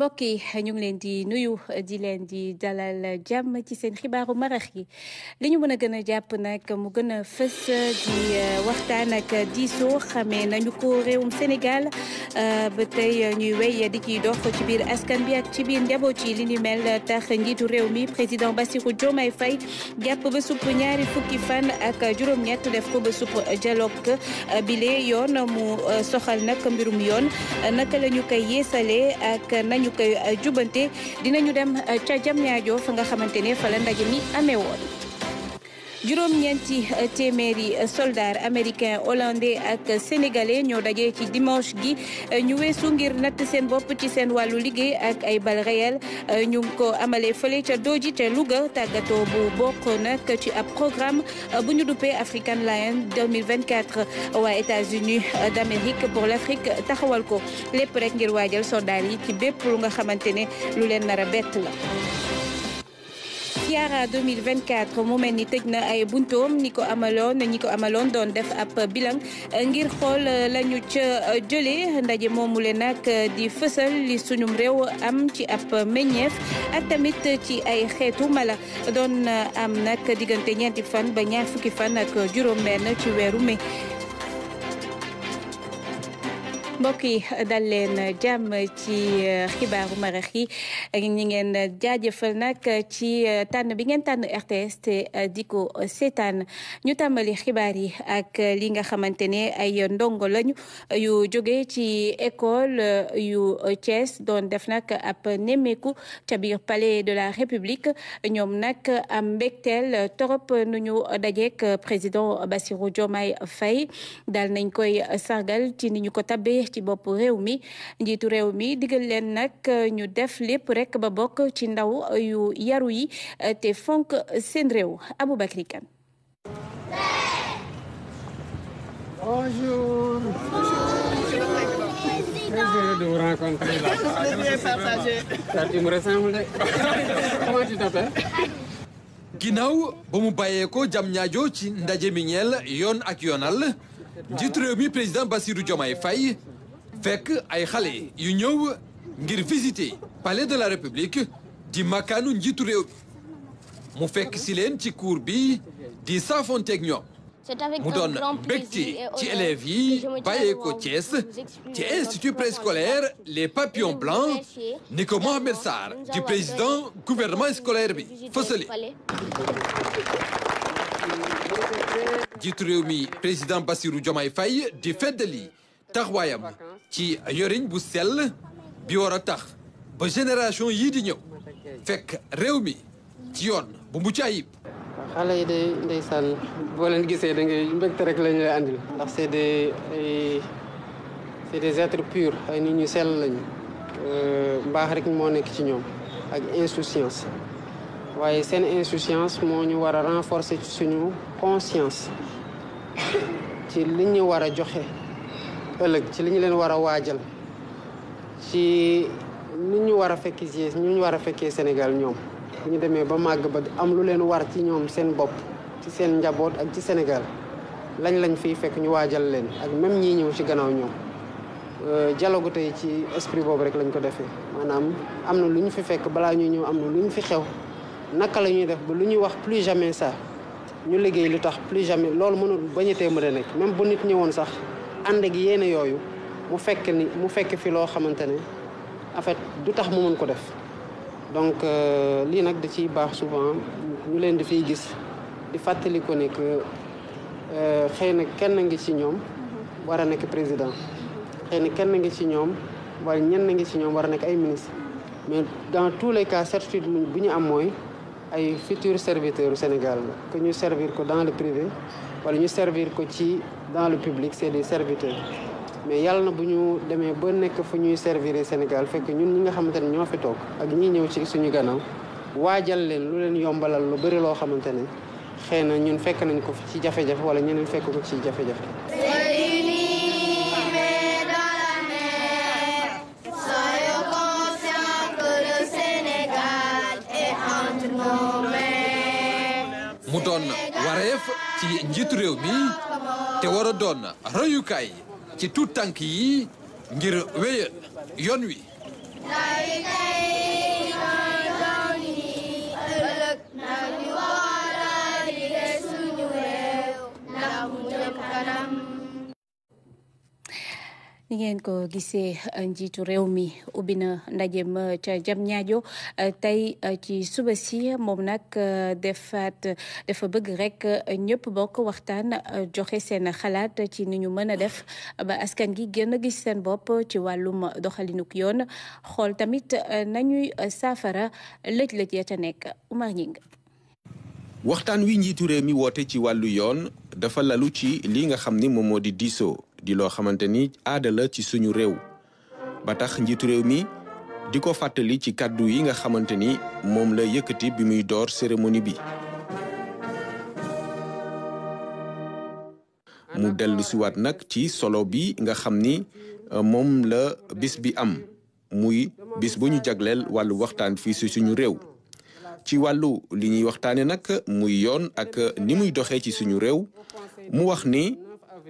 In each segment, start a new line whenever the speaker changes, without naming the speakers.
mbokk yi ñu ngi leen di nuyu di leen di dalal jàmm ci seen xibaaru marax yi li ñu mën a gën a jàpp nag mu gën a fës di waxtaan ak diisoo xamee nañu ko réewum Sénégal ba tey ñuy wéy di ciy dox ci biir askan bi ak ci biir njaboot yi li ni mel tax njiitu réew mi président Bassirou Diomaye Faye jàpp ba supp ñaari fukki fan ak juróom-ñett def ko ba supp dialogue bile yoon mu soxal nag mbirum yoon naka la ñu koy yeesalee ak nañu koy jubante dinañu dem ca Diamniadio fa nga xamante ne fa la ndaje mi amee woon. juróom-ñeenti téeméeri soldats américains hollandais ak sénégalais ñoo daje ci dimanche gi ñu weesu ngir natt seen bopp ci seen wàllu liggéey ak ay balles réelles ñu ngi ko amalee fële ca Dodji ca Louga tàggatoo bu bokk nag ci ab programme bu ñu duppee African Lion 2024 waa États-Unis d'Amérique pour l'Afrique taxawal ko lépp rek ngir waajal soldats yi ci bépp lu nga xamante ne lu leen nar a bett la. Fiara 2024 mu mel ni tëj na ay buntoom ñi ko amaloon doon def ab bilan ngir xool lañu ca jëlee ndaje moomu leen nag di fësal li suñum réew am ci ab meññeef ak tamit ci ay xeetu mala doon am nag diggante ñeenti fan ba ñaar fukki fan ak juróom-benn ci weeru mai. mbokk yi dal leen jàmm ci xibaaru marax yi ñi ngeen jaajëfal nag ci tànn bi ngeen tànn RTS te di ko seetaan ñu tàmbali xibaar yi ak li nga xamante ne ay ndongo lañu yu jóge ci école yu Thiès doon def nag ab nemmeeku ca biir palais de la République ñoom nag am mbégteel torop nu ñu dajeek président Bassirou Diomaye Faye dal nañ koy sargal ci ni ñu ko tabbee ci bopp réew mi njiitu réew mi digal leen nag ñu def lépp rek ba bokk ci ndaw yu yaru yi te fonk seen réew Aboubacry Kane.
Bonjour. Heureux de vous rencontrer là. Tu me ressembles. Comment tu t'appelles?
ginnaaw ba mu bàyyeekoo Diamniadio ci ndaje mi ñeel yoon ak yoonal njiitu réew mi président Bassirou Diomaye Faye fekk ay xale yu ñëw ngir visiter palais de la République di makaanu njiitu réew mu fekk si leen ci cour bi di saafonteeg ñoom mu doon mbégte ci élèves yi bàyyeekoo Thiès ci institut préscolaire les papillons blancs ni ko Mohamed Sarr di président gouvernement scolaire bi fësale jiitu réew mi président Bassirou Diomaye Faye di feddali taxawaayam ci yoriñ bu sell bi war a tax ba génération yii di ñëw fekk réew mi ci yoon bu mucc ayib.
xale yi de ndeysaan boo leen gisee da ngay mbégte rek la ñu lay andil ndax c'est des êtres purs ay nit ñu sell lañu mbaax rek moo nekk ci ñoom ak insouciance waaye seen insouciance moo ñu war a renforcer ci suñu conscience ci li ñu war a joxe ëllëg ci li ñu leen war a waajal ci ni ñu war a fekkee ñu war a fekkee Sénégal ñoom bu ñu demee ba màgg ba am lu leen war ci ñoom seen bopp ci seen njaboot ak ci Sénégal lañ fiy fekk ñu waajal leen ak même ñii ñëw ci gannaaw ñoom dialogue tey ci esprit boobu rek lañ ko defee maanaam am na lu ñu fi fekk balaa ñuy ñëw am na lu ñu fi xew naka la ñuy def ba lu ñuy wax plus jamais ça ñu liggéey lu tax plus jamais loolu mënul bañatee mën a nekk même bu nit ñëwoon sax ànd ak yéene yooyu mu fekk fi loo xamante ne en fait du tax mu mën ko def donc lii nag da ciy baax souvent ñu leen di fiy gis di fàttali ko ne que xëy na kenn ngi ci ñoom war a nekk président xëy na kenn ngi ci ñoom wala ñenn ngi ci ñoom war a nekk ay ministre mais dans tous les cas certitude bu ñu am mooy ay futurs serviteurs au Sénégal la que ñu servir ko dans le privé wala ñu servir ko ci dans le public c'est des serviteurs mais yàlla na bu ñu demee ba nekk fu ñuy servir Sénégal fekk ñun ñi nga xamante ne ñoo fi toog ak ñi ñëw ci suñu gannaaw waajal leen lu leen yombalal lu bëri loo xamante ne xëy na ñun fekk nañ ko ci jafe-jafe wala ñeneen fekk ko ci jafe-jafe.
mu doon wareef ci njiitu réew mi te war a doon royukaay ci tuut tànk yi ngir wéyal yoon wi.
ni ngeen ko gisee njiitu réew mi ubbi na ndajem ca Diamniadio tey ci suba si moom nag dafa bëgg rek ñëpp bokk waxtaan joxe seen xalaat ci ni ñu mën a def ba askan gi gën a gis seen bopp ci wàllum doxalinuk yoon xool tamit nañuy saafara lëj-lëj ya ca nekk Oumar Ñing.
waxtaan wi njiitu réew mi woote ci wàllu yoon dafa lalu ci li nga xam ni moom moo di diisoo di loo xamante ni aada la ci suñu réew ba tax njiitu réew mi di ko fàttali ci kàddu yi nga xamante ni moom la yëkkati bi muy door cérémonie bi. mu dellu siwaat nag ci solo bi nga xam ni moom la bis bi am muy bis bu ñu jagleel wàllu waxtaan fii si suñu réew. ci wàllu li ñuy waxtaane nag muy yoon ak ni muy doxee ci suñu réew mu wax ni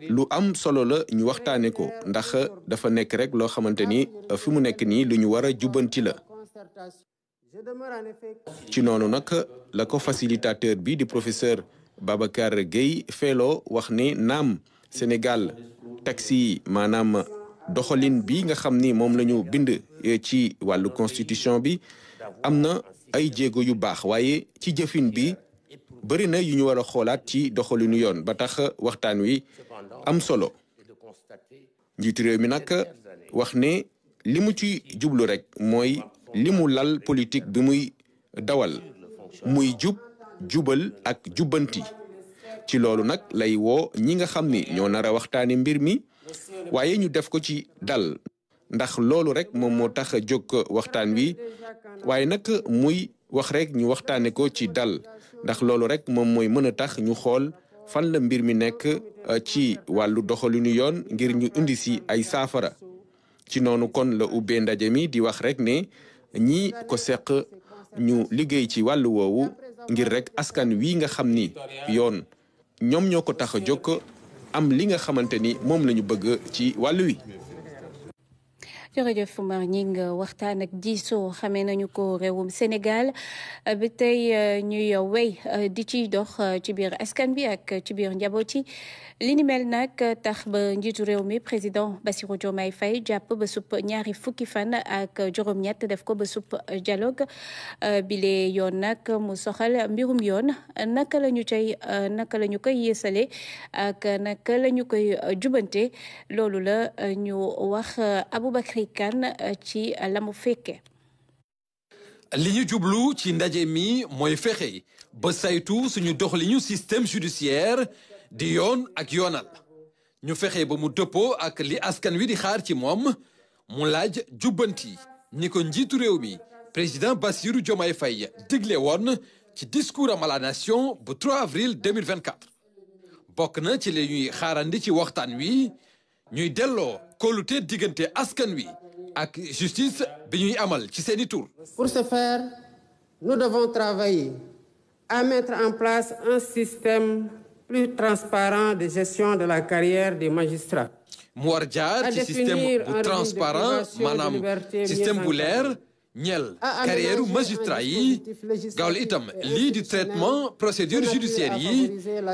lu am solo la ñu waxtaane ko ndax dafa nekk rek loo xamante ni fi mu nekk nii lu ñu war a jubbanti la. ci noonu nag la ko facilitateur bi di professeur Babacar Gueye feeloo wax ne naam Sénégal taxi yi maanaam doxalin bi nga xam ni moom la ñu bind ci wàllu constitution bi am na ay jéego yu baax waaye ci jëfin bi bëri na yu ñu war a xoolaat ci doxalinu yoon ba tax waxtaan wi am solo. njiitu réew mi nag wax ne li mu ci jublu rek mooy li mu lal politique bi muy dawal muy jubal ak jubbanti. ci loolu nag lay woo ñi nga xam ni ñoo nar a waxtaane mbir mi waaye ñu def ko ci dal ndax loolu rek moom moo tax a jóg waxtaan wi waaye nag muy wax rek ñu waxtaane ko ci dal ndax loolu rek moom mooy mën a tax ñu xool fan la mbir mi nekk ci wàllu doxalinu yoon ngir ñu indi si ay saafara. ci noonu kon la ubbee ndaje mi di wax rek ne ñi ko seq ñu liggéey ci wàllu woowu ngir rek askan wi nga xam ni yoon ñoom ñoo ko tax a jóg am li nga xamante ni moom la ñu bëgg ci wàllu wi.
jërëjëf Oumar Ñing waxtaan ak diisoo xamee nañu ko réewum Sénégal ba tey ñuy wéy di ciy dox ci biir askan bi ak ci biir njaboot yi li ni mel nag tax ba njiitu réew mi président Bassirou Diomaye Faye jàpp ba supp ñaari fukki fan ak juróom-ñett def ko ba supp dialogue bile yoon nag mu soxal mbirum yoon naka la ñu koy yéesale ak naka la ñu koy jubante loolu la ñu wax Aboubacry Kane ci la mu fekke.
li ñu jublu ci ndaje mi mooy fexe ba saytu suñu doxalinu système judiciaire di yoon ak yoonal ñu fexe ba mu dëppoo ak li askan wi di xaar ci moom mu laaj jubbanti ni ko njiitu réew mi président Bassirou Diomaye Faye digle woon ci discours am à la nation bu 3 avril 2024 bokk na ci li ñuy xaarandi ci waxtaan wi ñuy delloo kóolute diggante askan wi ak justice bi ñuy amal ci seeni tur.
Pour ce faire, nous devons travailler à mettre en place un système plus transparent de gestion de la carrière des magistrats.
mu war jaar ci système bu transparent maanaam système bu leer ñeel carrière magistrat yi gaaw itam lii di traitement procédure judiciaire yi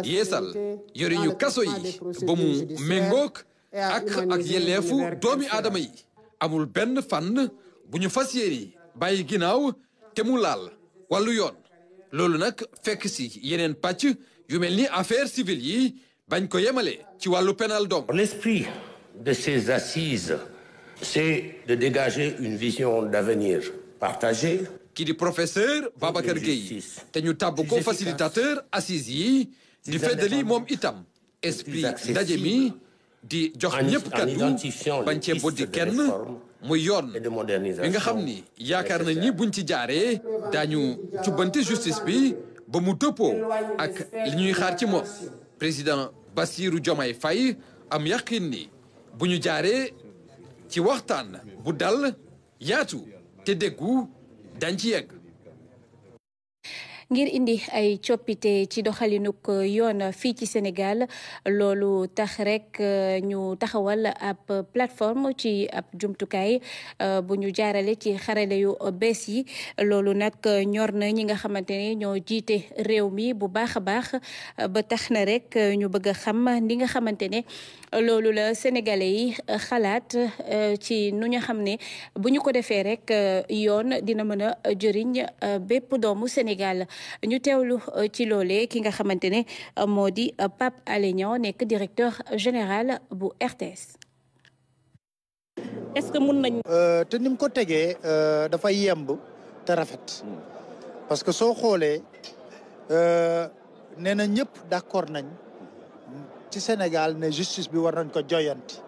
yeesal yoriñu kaso yi ba mu méngoog ak yelleefu doomi aadama yi amul benn fànn bu ñu fas yéene bàyyi ginnaaw te mu laal wàllu yoon loolu nag fekk si yeneen pàcc yu mel ni affaire civile yi bañ ko yemale ci wàllu pénal donc.
L'esprit de ces assises, c'est de dégager une vision d'avenir partagée.
Ki di professeur Babacar Gueye te ñu tàbb ko facilitateur assises yi di feddali moom itam esprit ndaje mi di jox ñëpp kaddu bañ cee boddi kenn muy yoon bi nga xam ni yaakaar nañ ni buñ ci jaaree daañu jubbanti justice bi ba mu dëppoo ak li ñuy xaar ci moom président Bassirou Diomaye Faye am yaqin ni bu ñu jaaree ci waxtaan bu dal yaatu te déggu dañ ci yegg.
ngir indi ay coppite ci doxalinuk yoon fii ci Sénégal loolu tax rek ñu taxawal ab plateforme ci ab jumtukaay bu ñu jaarale ci xarale yu bees yi loolu nag ñor na ñi nga xamante ne ñoo jiite réew mi bu baax a baax ba tax na rek ñu bëgg a xam li nga xamante ne loolu la sénégalais yi xalaat ci nu ñu xam ne bu ñu ko defee rek yoon dina mën a jëriñ bépp doomu Sénégal ñu teewlu ci loolee ki nga xamante ne moo di Pape Alé Niang nekk directeur général bu RTS.
est-ce que mun nañ.
te ni mu ko tegee dafa yemb te rafet parce que soo xoolee nee na ñëpp d'accord nañ ci Sénégal ne justice bi war nañ ko joyanti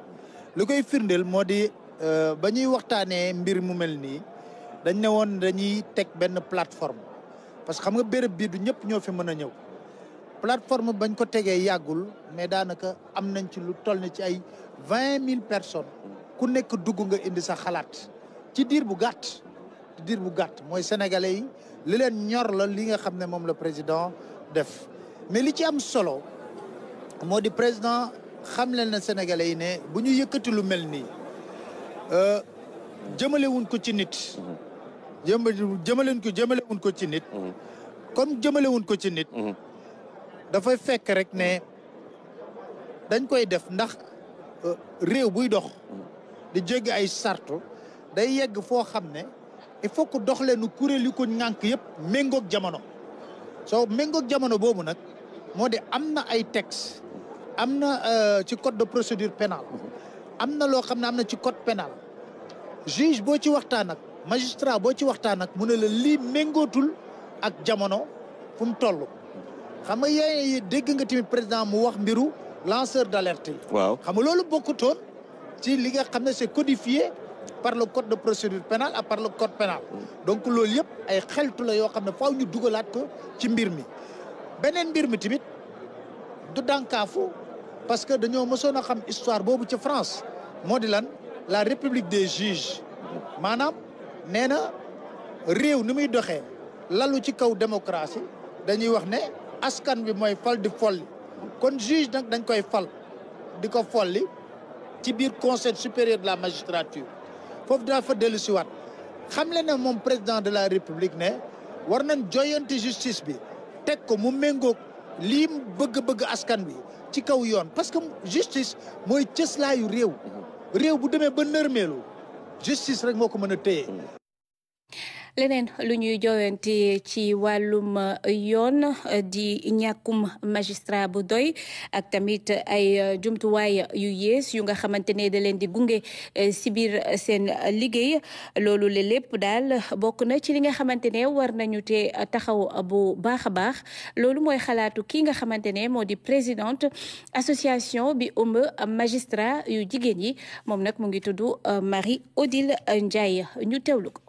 li koy firndeel moo di ba ñuy waxtaanee mbir mu mel nii dañ ne woon dañuy teg benn plateforme parce que xam nga béréb bii du ñëpp ñoo fi mën a ñëw plateforme bañ ko tegee yàggul mais daanaka am nañ ci lu toll ni ci ay 20 000 personnes ku nekk dugg nga indi sa xalaat ci diir bu gàtt mooy sénégalais yi li leen ñor la li nga xam ne moom la président def mais li ci am solo moo di président xam leen na sénégalais yi ne bu ñu yëkkati lu mel nii jëmalewuñ ko ci nit jëmalewuñ ko ci nit comme jëmalewuñ ko ci nit dafay fekk rek ne dañ koy def ndax réew buy dox di jéggi ay sartu day yegg foo xam ne il faut que dox leenu kuréel yu ko ŋànk yëpp méngoog jamono soo méngoog jamono boobu nag moo di am na ay texte am na ci code de procédure pénale am na loo xam ne am na ci code pénal juge boo ci waxtaan ak magistrat boo ci waxtaan ak mu ne la lii méngootul ak jamono fu mu toll xam nga yéen dégg nga tamit président mu wax mbiru lanceur d'alerte yi.
waaw
xam nga loolu bokkutoon ci li nga xam ne c'est codifié par le code de procédure pénale ak par le code pénal donc loolu yëpp ay xeltu la yoo xam ne faaw ñu dugalaat ko ci mbir mi beneen mbir mi tamit du dànkaafu parce que dañoo mësoon a xam histoire boobu ci France moo di lan la république des juges maanaam nee na réew ni muy doxee lalu ci kaw démocratie dañuy wax ne askan bi mooy fal di folli kon juge nag dañ koy fal di ko folli ci biir conseil supérieur de la magistrature foofu daa fa dellu si waat xam le ne moom président de la république ne war nañ joyante justice bi teg ko mu méngoog lii bëgg-bëgg askan bi ci kaw yoon parce que justice mooy cëslaayu réew bu demee ba nërmeelu justice rek moo ko mën a téye.
leneen lu ñuy joyanti ci wàllum yoon di ñàkkum magistrat bu doy ak tamit ay jumtuwaay yu yees yu nga xamante ne da leen di gunge si biir seen liggéey loolu le lépp daal bokk na ci li nga xamante ne war nañu te taxaw bu baax a baax loolu mooy xalaatu ki nga xamante ne moo di présidente association bi ëmb magistrat yu jigéen yi moom nag mu ngi tudd Marie Odile Ndiaye ñu teewlu ko.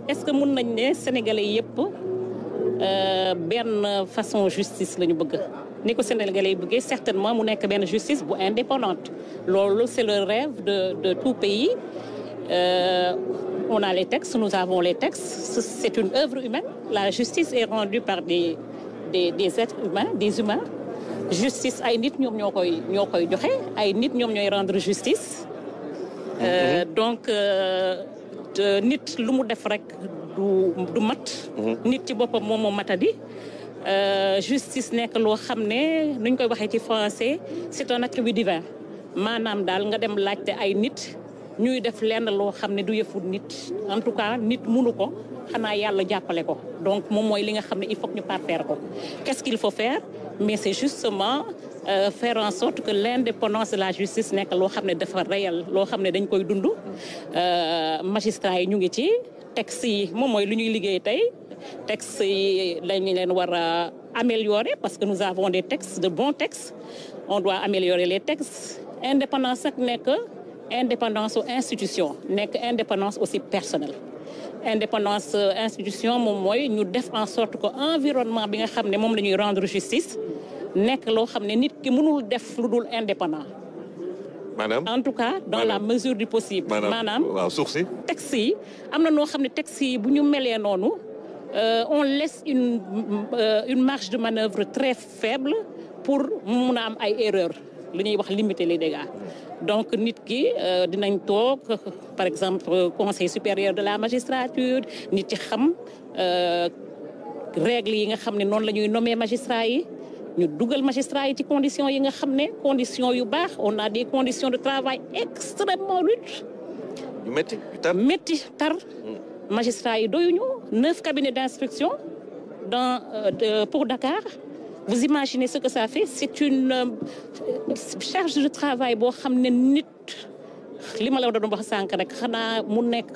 est-ce que mun nañ ne sénégalais yëpp benn façon justice la ñu bëgg ni ko sénégalais yi bëggee certainement mu nekk benn justice bu indépendante loolu c'est le rêve de tout pays on a les textes nous avons les textes c'est une œuvre humaine la justice est rendue par des êtres humains des humains justice ay nit ñoom ñoo koy joxe ay nit ñoom ñooy rendre justice donc nit lu mu def rek du mat nit ci boppam moom moo matadi justice nekk loo xam ne nuñ koy waxee ci français c'est un attribut divin maanaam daal nga dem laajte ay nit ñuy def lenn loo xam ne du yëfu nit en tout cas nit munu ko xanaa yàlla jàppale ko donc moom mooy li nga xam ne il faut que ñu parfaire ko qu'est-ce qu'il faut faire mais c'est justement faire en sorte que l'indépendance de la justice nekk loo xam ne dafa réel loo xam ne dañ koy dund magistrats yi ñu ngi ci textes yi moom mooy lu ñuy liggéey tey textes yi dañu leen war a améliorer parce que nous avons des textes de bons textes on doit améliorer les textes indépendance nag nekk indépendance aux institutions nekk indépendance aussi personnelle indépendance institution moom mooy ñu def en sorte que environnement bi nga xam ne moom la ñuy rendre justice nekk loo xam ne nit ki mënul def lu dul indépendant.
maanaam
en tout cas dans la mesure du possible.
maanaam waaw suuf si.
textes yi am na noo xam ne textes yi bu ñu melee noonu on laisse une marge de manœuvre très faible pour mun a am ay erreurs li ñuy wax limiter les dégâts donc nit ki dinañ toog par exemple conseil supérieur de la magistrature nit ci xam règles yi nga xam ne noonu la ñuy nommer magistrats yi ñu dugal magistrats yi ci conditions yi nga xam ne conditions yu baax on a des conditions de travail extrêmement rudes.
yu métti yu tar
métti tar. magistrats yi doyuñu 9 cabinets d'instruction pour Dakar. Vous imaginez ce que ça fait? C'est une charge de travail boo xam ne nit li ma la doon wax sànq rek xanaa mu nekk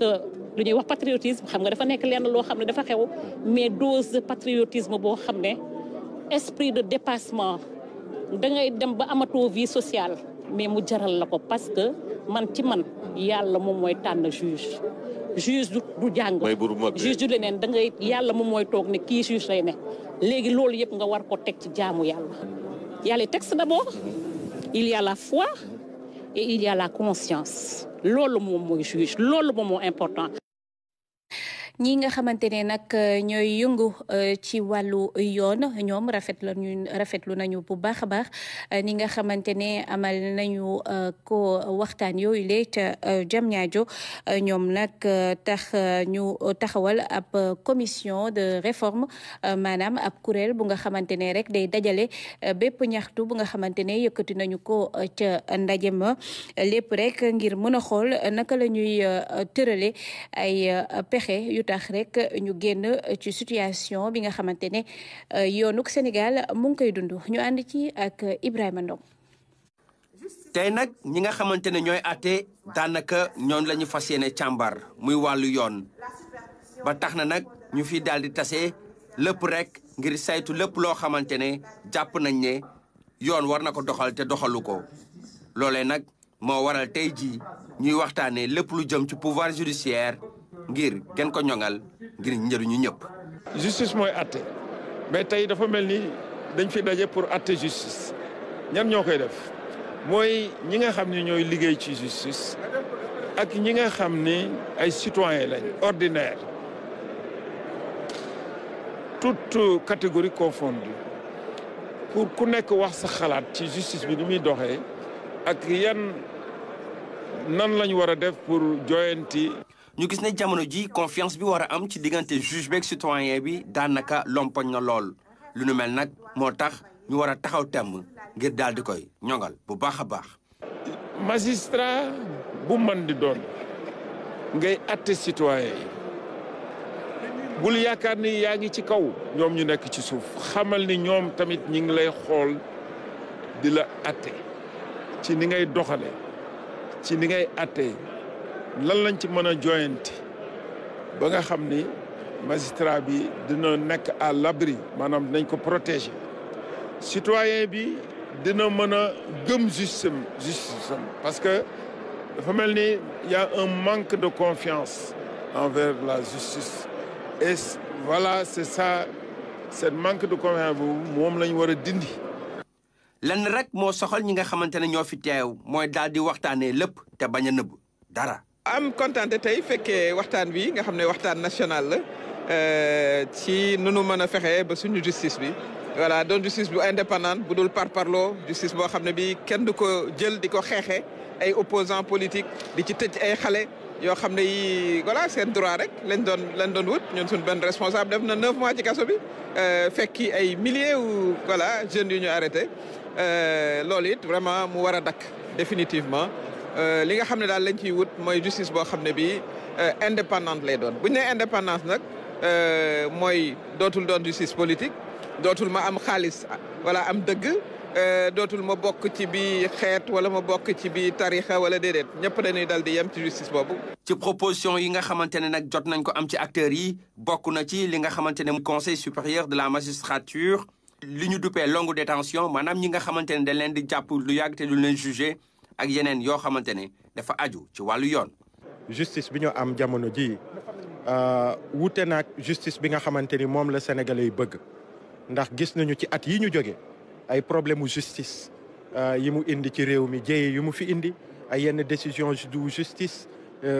lu ñuy wax patriotisme xam nga dafa nekk lenn loo xam ne dafa xew mais dose de patriotisme boo xam ne esprit de dépassement da ngay dem ba amatoo vie sociale mais mu jaral la ko parce que man ci man yàlla moom mooy tànn juge du jàng juge du leneen da ngay yàlla moom mooy toog ne kii juge lay ne léegi loolu yëpp nga war ko teg ci jaamu yàlla il y a les textes d'abord il y a la foi et il y a la conscience loolu moom mooy juge loolu moom moo important.
ñi nga xamante ne nag ñooy yëngu ci wàllu yoon ñoom rafetlu nañu bu baax a baax ni nga xamante ne amal nañu ko waxtaan yooyu le ca Diamniadio ñoom nag tax ñu taxawal ab commission de réforme maanaam ab kuréel bu nga xamante ne rek day dajale bépp ñaxtu bu nga xamante ne yëkkati nañu ko ca ndaje ma lépp rek ngir mën a xool naka la ñuy tërale ay pexe yu tax rek ñu génn ci situation bi nga xamante ne yoonuk Sénégal mu ngi koy dund ñu ànd ci ak Ibrahima Ndong.
tey nag ñi nga xamante ne ñooy àtte daanaka ñoom la ñu fas yéene càmbar muy wàllu yoon ba tax na nag ñu fi daal di tase lépp rek ngir saytu lépp loo xamante ne jàpp nañ ne yoon war na ko doxal te doxalu ko loolee nag moo waral tey jii ñuy waxtaanee lépp lu jëm ci pouvoir judiciaire ngir gën ko ñoŋal ngir njëriñu ñëpp.
justice mooy atte mais tey dafa mel ni dañ fi daje pour atte justice ñan ñoo koy def mooy ñi nga xam ne ñooy liggéey ci justice ak ñi nga xam ni ay citoyen lañ ordinaire toute catégorie confondue pour ku nekk wax sa xalaat ci justice bi ni muy doxee ak yan nan lañ war a def pour joyanti.
ñu gis ne jamono ji confiance bi war a am ci diggante juge beeg citoyen bi daanaka lompoñ na lool lu nu mel nag moo tax ñu war a taxaw temm ngir daal di koy ñoŋal bu baax a baax.
magistrat bu man di doon ngay atte citoyen yi bul yaakaar ni yaa ngi ci kaw ñoom ñu nekk ci suuf xamal ni ñoom tamit ñi ngi lay xool di la atte ci ni ngay doxale ci ni ngay atte lan lañ ci mën a joyanti ba nga xam ni magistrat bi dina nekk à l'abri maanaam dinañ ko protéger citoyen bi dina mën a gëm justice am parce que dafa mel ni y a un manque de confiance envers la justice et voilà c'est ça ce manque de confiance boobu moom lañ war a dindi.
lenn rek moo soxal ñi nga xamante ne ñoo fi teew mooy daal di waxtaanee lépp te bañ a nëbb dara.
am kontaan tey fekkee waxtaan bi nga xam ne waxtaan national la ci nunu mën a fexe ba suñu justice bi voilà doon justice bu indépendante bu dul parparloo justice boo xam ne bi kenn du ko jël di ko xeexe ay opposants politiques di ci tëj ay xale yoo xam ne yi voilà seen droit rek lañ doon wut ñun suñu benn responsable def na 9 mois ci kaso bi fekki ay milliers ou voilà jeunes yu ñu arrêté loolu it vraiment mu war a dakk définitivement li nga xam ne daal lañ ciy wut mooy justice boo xam ne bii indépendante lay doon bu ñu nee indépendance nag mooy dootul doon justice politique dootul ma am xaalis wala am dëgg dootul ma bokk ci bi xeet wala ma bokk ci bi tarixa wala déedéet ñëpp dañuy dal di yem ci justice boobu.
ci proposition yi nga xamante ne nag jot nañ ko am ci acteurs yi bokk na ci li nga xamante ne conseil supérieur de la magistrature li ñu duppee longue détention maanaam ñi nga xamante ne dañ leen di jàpp lu yàgg te du leen jugé ak yeneen yoo xamante ne dafa aju ci wàllu yoon.
justice bi ñu am jamono ji wuute naag justice bi nga xamante ni moom la sénégalais yi bëgg ndax gis nañu ci at yi ñu jóge ay problème mu justice yi mu indi ci réew mi jéye yu mu fi indi ay yenn décision du justice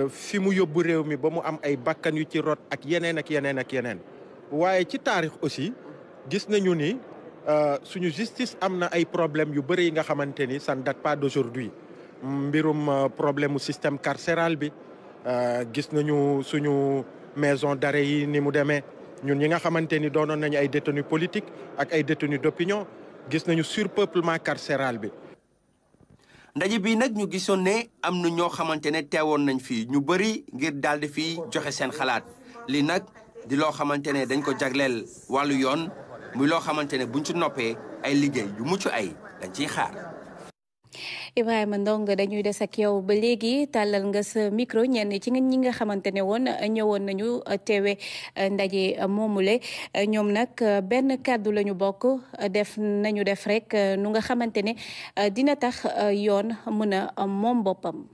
fi mu yóbbu réew mi ba mu am ay bakkan yu ci rot ak yeneen ak yeneen ak yeneen waaye ci taarix aussi gis nañu ni suñu justice am na ay problèmes yu bëri yi nga xamante ni ça ne date pas d'aujourd'hui mbirum problème mu système carcéral bi gis nañu suñu maison d'arrêt yi ni mu demee ñun ñi nga xamante ni doonoon nañu ay détenus politiques ak ay détenus d'opinion gis nañu surpeuplement carcéral bi.
ndaje bi nag ñu gisoon ne am na ñoo xamante ne teewoon nañ fii ñu bëri ngir daal di fii joxe seen xalaat li nag di loo xamante ne dañ ko jagleel wàllu yoon muy loo xamante ne buñ ci noppee ay liggéey yu mucc ay dañ ciy xaar.
Ibrahima Ndong dañuy des ak yow ba léegi tàllal nga sa micro ñenn ci ñi nga xamante ne woon ñëwoon nañu teewe ndaje moomule ñoom nag benn kàddu la ñu bokk def rek nu nga xamante ne dina tax yoon mën a moom boppam.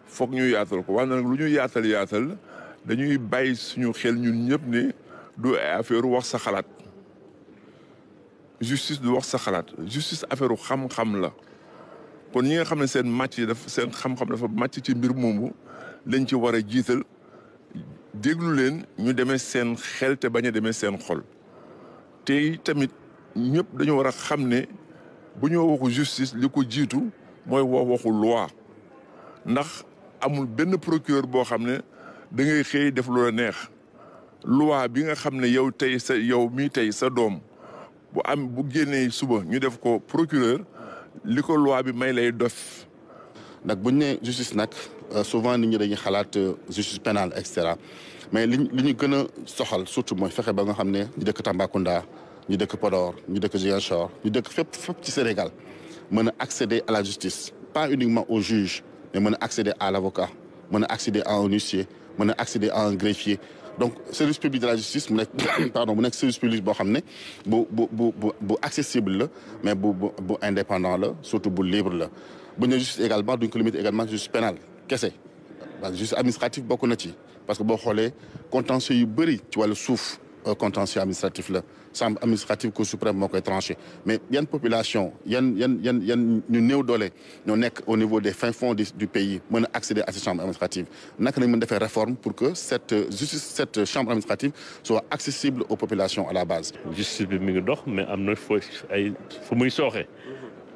foog ñu yaatal ko wax na lu ñu yaatal dañuy bàyyi suñu xel ñun ñëpp ne du affaire wax sa xalaat. justice du wax sa xalaat justice affaire xam-xam la kon ñi nga xam ne seen xam-xam dafa màcc ci mbir moomu lañ ci war a jiital déglu leen ñu demee seen xel te bañ a demee seen xol te tamit ñëpp dañu war a xam ne bu ñu waxu justice li ko jiitu mooy waxu loi ndax amul benn procureur boo xam ne da ngay xëy def lu la neex loi bi nga xam ne yow mii tey sa doom bu génnee suba ñu def ko procureur li ko loi bi may lay dof.
nag bu ñu nee justice nag souvent nit ñi dañuy xalaat justice pénale et cetera mais li ñu gën a soxal surtout mooy fexe ba nga xam ne ñu dëkk Tambacounda ñu dëkk Podor ñu dëkk Ziguinchor ñu dëkk fépp ci Sénégal mën a accéder à la justice pas uniquement au juge mais mën a accéder à l'avocat mën a accéder à un huissier mën a accéder à un greffier. donc service public de la justice mu nekk service public boo xam ne bu accessible la mais bu indépendant la surtout bu libre la bu ñu justice également duñ ko limiter également justice pénale kese parce que justice administrative bokk na ci parce que boo xoolee contentieux yu bëri ci wàllu suuf contentieux administratif la chambre administrative cour suprême moo koy tranché mais yan population yan ñu néew doole ñoo nekk au niveau des fins fonds du pays mën a accéder à cette chambre administrative naka nañ mën defee réforme pour que cette chambre administrative soit accessible aux populations à la base.
justice bi mi ngi dox mais am na fu muy sooxe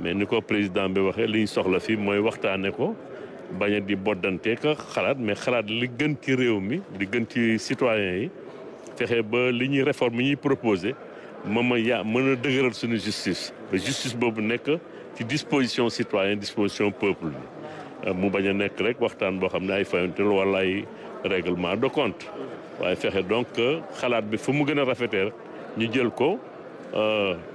mais ni ko président bi waxee li ñu soxla fii mooy waxtaane ko bañ a di boddante ka xalaat mais xalaat li gën ci réew mi li gën ci citoyens yi. fexe ba li ñuy réforme yi ñuy proposé mën a dëgëral suñu justice ba justice boobu nekk ci disposition citoyen disposition peuple bi mu bañ a nekk rek waxtaan boo xam ne ay fayantel wala ay règlement de compte waaye fexe donc xalaat bi fu mu gën a rafetee ñu jël ko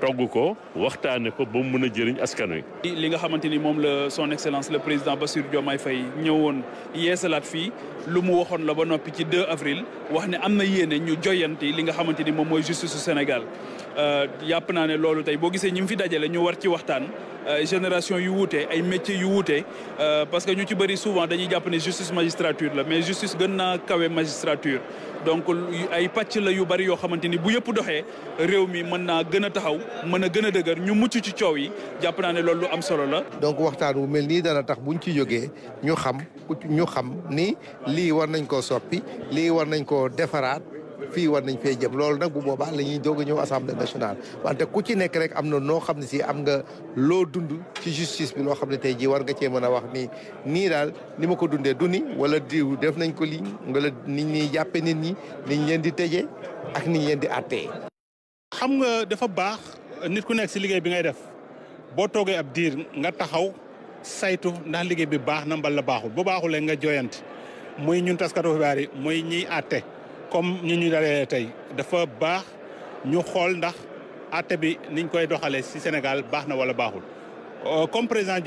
togg ko waxtaane ko ba mu mën a jëriñ askan wi.
li nga xamante ni moom la son excellence le président Bassirou Diomaye Faye ñëwoon yeesalaat fii lu mu waxoon la ba noppi ci 2 avril wax ne am na yéene ñu joyanti li nga xamante ni moom mooy justice su Sénégal yàpp naa ne loolu tey boo gisee ñi mu fi dajale ñu war ci waxtaan génération yu wuute ay métiers yu wuute parce que ñu ci bëri souvent dañuy jàpp ne justice magistrature la mais justice gën naa kawe magistrature donc ay pàcc la yu bëri yoo xamante ni bu yëpp doxee réew mi mën naa gën a taxaw mën a gën a dëgër ñu mucc ci coow yi jàpp naa ne loolu lu am solo la.
donc waxtaan wu mel nii dana tax buñ ci jógee ñu xam ni lii war nañ koo soppi lii war nañ koo defaraat fii war nañ fee jëm loolu nag bu boobaa la ñuy doog a ñëw assemblée nationale wante ku ci nekk rek am na noo xam ne si am nga loo dund ci justice bi loo xam ne tey jii war nga cee mën a wax nii daal ni ma ko dundee du ni wala diw def nañ ko lii wala nit ñi jàppe nit ñi niñ leen di tëjee ak niñ leen di àttee.
xam nga dafa baax nit ku nekk si liggéey bi ngay def boo toogee ab diir nga taxaw saytu ndax liggéey bi baax na mbala baaxul bu baaxulee nga joyanti muy ñun taskatu xibaar yi muy ñiy àtte comme ñu dalee tey dafa baax ñu xool ndax àtte bi niñ koy doxalee si Sénégal baax na wala baaxul comme président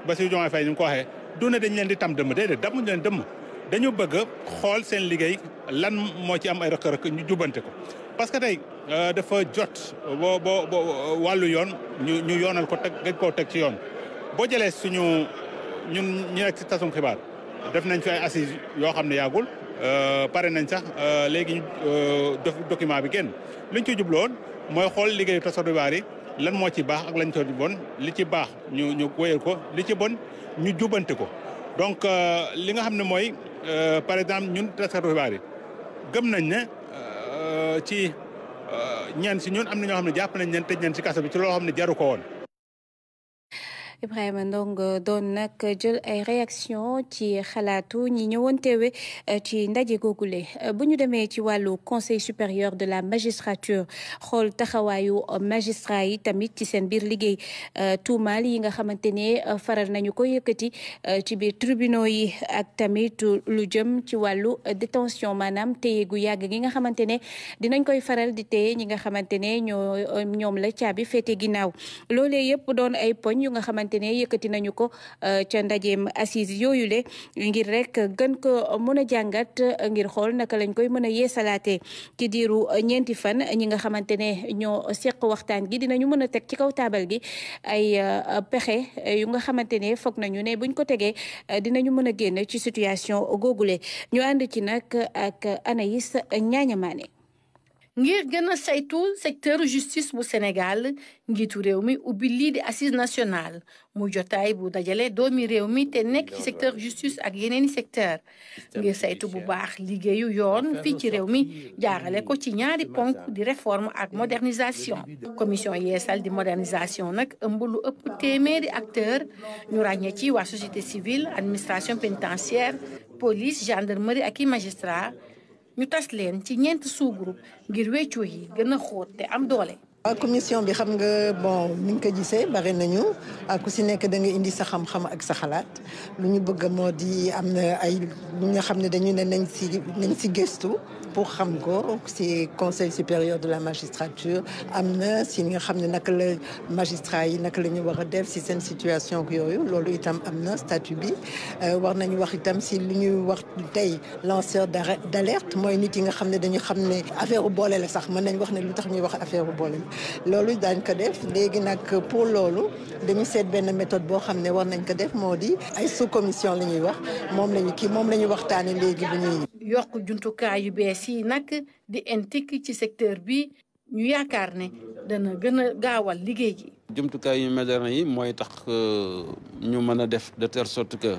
Bassirou Diomaye Faye ni mu ko waxee du ne dañ leen di tam dëmm déedéet damuñ leen dëmm dañu bëgg xool seen liggéey lan moo ci am ay rëkk-rëkk ñu jubante ko parce que tey dafa jot boo wàllu yoon ñu yoonal ko gëj koo teg ci yoon boo jëlee suñu ñun ñu nekk si tasum xibaar def nañ fi ay assises yoo xam ne yàggul pare nañ sax léegi def document bi génn liñ ci jubloon mooy xool liggéeyu taskatu xibaar yi lan moo ci baax ak lañ ci bon li ci baax ñu wéyal ko li ci bon ñu jubante ko donc li nga xam ne mooy par exemple ñun taskatu xibaar yi gëm nañ ne ci ñenn si ñun am na ñoo xam ne jàpp nañ leen tëj nañ si kaso bi ci loo xam ne jaru ko woon.
Ibrahima Ndong doon nag jël ay réaction ci xalaatu ñi ñëwoon teewe ci ndaje googule bu ñu demee ci wàllu conseil supérieur de la magistrature xool taxawaayu magistrat yi tamit ci seen biir liggéey tuumaal yi nga xamante ne faral nañu ko yëkkati ci biir tribunaux yi ak tamit lu jëm ci wàllu détention maanaam téye gu yàgg gi nga xamante ne dinañ koy faral di téye ñi nga xamante ne ñoom la caabi féete ginnaaw loolee yëpp doon ay poñ yu nga xamante ne yëkkati nañu ko ca ndajeem assise yooyu le ngir rek gën ko mën a jàngat ngir xool naka lañ koy mën a yeesalaatee ci diiru ñeenti fan ñi nga xamante ne ñoo seq waxtaan gi dinañu mën a teg ci kaw taabal gi ay pexe yu nga xamante ne foog nañu ne buñ ko tegee dinañu mën a génn ci situation googule ñu ànd ci nag ak Anaïs Ñaañamaane.
ngir gën a saytu secteur justice bu Sénégal njiitu réew mi ubbi lii di assise nationale mu jotaay bu dajale doomi réew mi te nekk ci secteur justice ak yeneeni secteur ngir saytu bu baax liggéeyu yoon fii ci réew mi jaarale ko ci ñaari ponk di réforme ak modernisation. commission yeesal di modernisation nag ëmb lu ëpp téeméeri acteur ñu ràññee ci waa société civile administration pénitentiaire police gendarmerie ak i magistrat ñu tas leen ci ñeent sous-groupe ngir weccoo yi gën a xóot te am doole.
commission bi xam nga bon ni nga ko gisee bari nañu ku si nekk da nga indi sa xam-xam ak sa xalaat lu ñu bëgg moo di am na ay lu nga xam ne dañu ne nañ si gëstu pour xam ko si conseil supérieur de la magistrature am na si nga xam ne naka la magistrat yi naka la ñu war a def si seen situation yooyu loolu itam am na statut bi war nañu wax itam si lu ñuy wax tey lanceur d'alerte mooy nit yi nga xam ne dañu xam ne affaire u boole la sax mën nañ wax ne lu tax ñuy wax affaire u boole loolu daañ ko def léegi nag pour loolu dañu seet benn méthode boo xam ne war nañ ko def moo di ay sous commission la ñuy wax moom la ñu waxtaane léegi bu ñuy
yokk jumtukaay yu bees yi nag di intik ci secteur bi ñu yaakaar ne dana gën a gaawal liggéey gi.
jumtukaay yu moderne yi mooy tax ñu mën a def de telle sorte que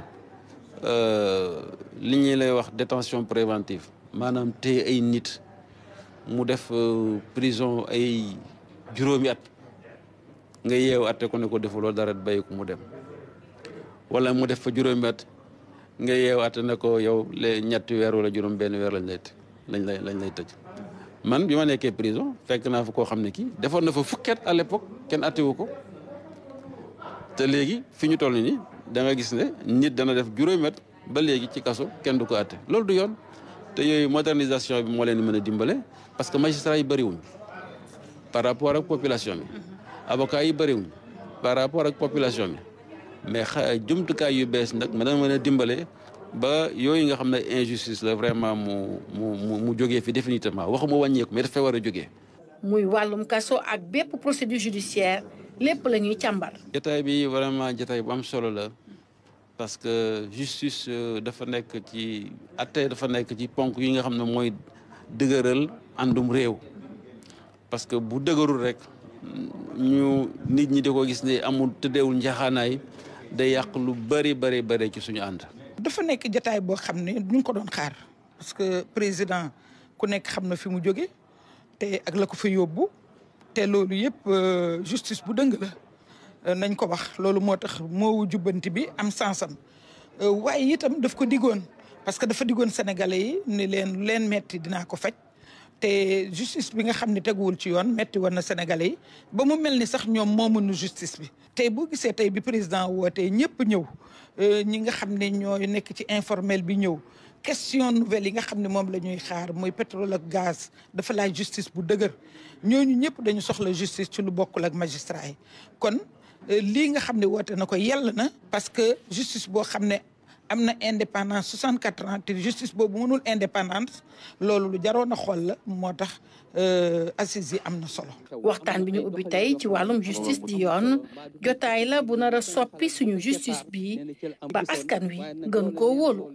li ñuy lay wax détention préventive maanaam téye ay nit mu def prison ay juróomi at nga yeewu atte ko ne ko defuloo dara bàyyi ko mu dem wala mu def fa juróomi at nga yeewu atte ne ko yow ñetti weer wala juróom benn weer lañ lay tëj. man bi ma nekkee prison fekk naa fa koo xam ne kii defoon na fa fukki at à l'époque kenn attewu ko te léegi fi ñu toll nii da nga gis ne nit dana def juróomi at ba léegi ci kaso kenn du ko atte loolu du yoon te yooyu modernisation bi moo leen mën a dimbale parce que magistrat yi bëriwuñ par rapport ak population bi avocat yi bëriwuñ par rapport ak population bi mais jumtukaay yu bees nag mën a dimbale ba yooyu nga xam ne injustice la vraiment mu jógee fi définitivement waxuma wàññeeku mais dafa war a jógee.
muy wàllum kaso ak bépp procédure judiciaire lépp la ñuy càmbar.
jotaay bi vraiment jotaay bu am solo la parce que justice dafa nekk ci atte dafa nekk ci ponk yi nga xam ne mooy dëgëral àndum réew parce que bu dëgërul rek ñu nit ñi di ko gis ne amul tëddeewul njaxaanaay day yàq lu bari ci suñu ànd.
dafa nekk jotaay boo xam ne ñu ngi ko doon xaar parce que président ku nekk xam na fi mu jóge te ak la ko fa yóbbu te loolu yëpp justice bu dëng la nañ ko wax loolu moo tax moowu jubbanti bi am sansam waaye itam daf ko diggoon parce que dafa diggoon sénégalais yi ni leen metti dinaa ko faj te justice bi nga xam ne teguwul ci yoon metti woon na sénégalais yi ba mu mel ni sax ñoom moomuñu justice bi tey boo gisee tey bi président wootee ñëpp ñëw ñi nga xam ne ñooy nekk ci informel bi ñëw question nouvelle yi nga xam ne moom la ñuy xaar mooy pétrole ak gaz dafa laaj justice bu dëgër ñooñu ñëpp dañu soxla justice ci lu bokkul ak magistrat yi kon lii nga xam ne woote na ko yell na parce que justice boo xam ne am na indépendance 64 ans te justice boobu mënul indépendance loolu lu jaroon a xool la moo tax assises yi am na solo.
waxtaan bi ñu ubbi tey ci wàllum justice di yoon jotaay la bu nar a soppi suñu justice bi ba askan wi gën koo wóolu.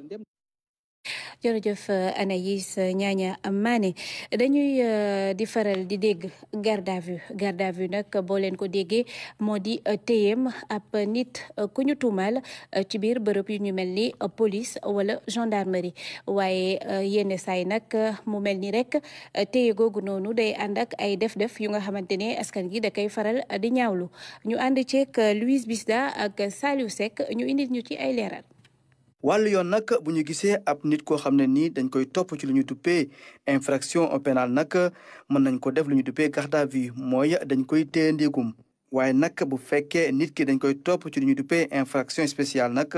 jërëjëf Anaïs Ñaaña Mané dañuy di faral di dégg garde à vue nag boo leen ko déggee moo di téyeem ab nit ku ñu tuumal ci biir bërëb yu ñu mel ni police wala gendarmerie waaye yenn saay nag mu mel ni rek téye googu noonu day ànd ak ay def-def yu nga xamante ne askan gi da koy faral di ñaawlu ñu ànd ceeg Louise Bisda ak Saliou Seck ñu indil ñu ci ay leeral.
wàllu yoon nag bu ñu gisee ab nit koo xam ne nii dañ koy topp ci lu ñu duppee infraction pénale nag mën nañ ko def lu ñu duppee garde à vue mooy dañ koy téye ndigum waaye nag bu fekkee nit ki dañ koy topp ci lu ñu duppee infraction spéciale nag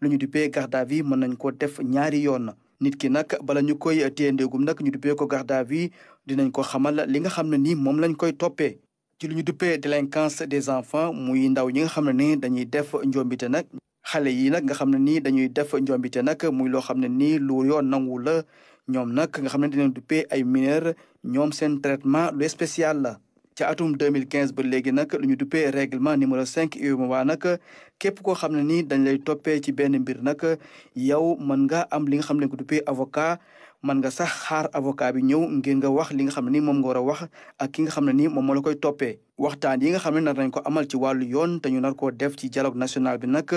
lu ñu duppee garde à vue mën nañ ko def ñaari yoon nit ki nag bala ñu koy téye ndigum nag ñu duppee ko garde à vue dinañ ko xamal li nga xam ne nii moom lañ koy toppee ci lu ñu duppee délinquance des enfants muy ndaw ñi nga xam ne nii dañuy def njombite nag xale yi nag nga xam ne nii dañuy def njombite nag muy loo xam ne nii lu yoon nangu la ñoom nag nga xam ne dinañ duppee ay mineur ñoom seen traitement lu spécial la ca atum 2015 ba léegi nag lu ñu duppee règlement numéro 5 UEMOA nag képp koo xam ne nii dañ lay toppee ci benn mbir nag yow mën nga am li nga xam ne ko duppee avocat mën nga sax xaar avocat bi ñëw ngir nga wax li nga xam ne nii moom nga war a wax ak ki nga xam ne nii moom moo la koy toppee waxtaan yi nga xam ne nar nañ ko amal ci wàllu yoon te ñu nar koo def ci dialogue national bi nag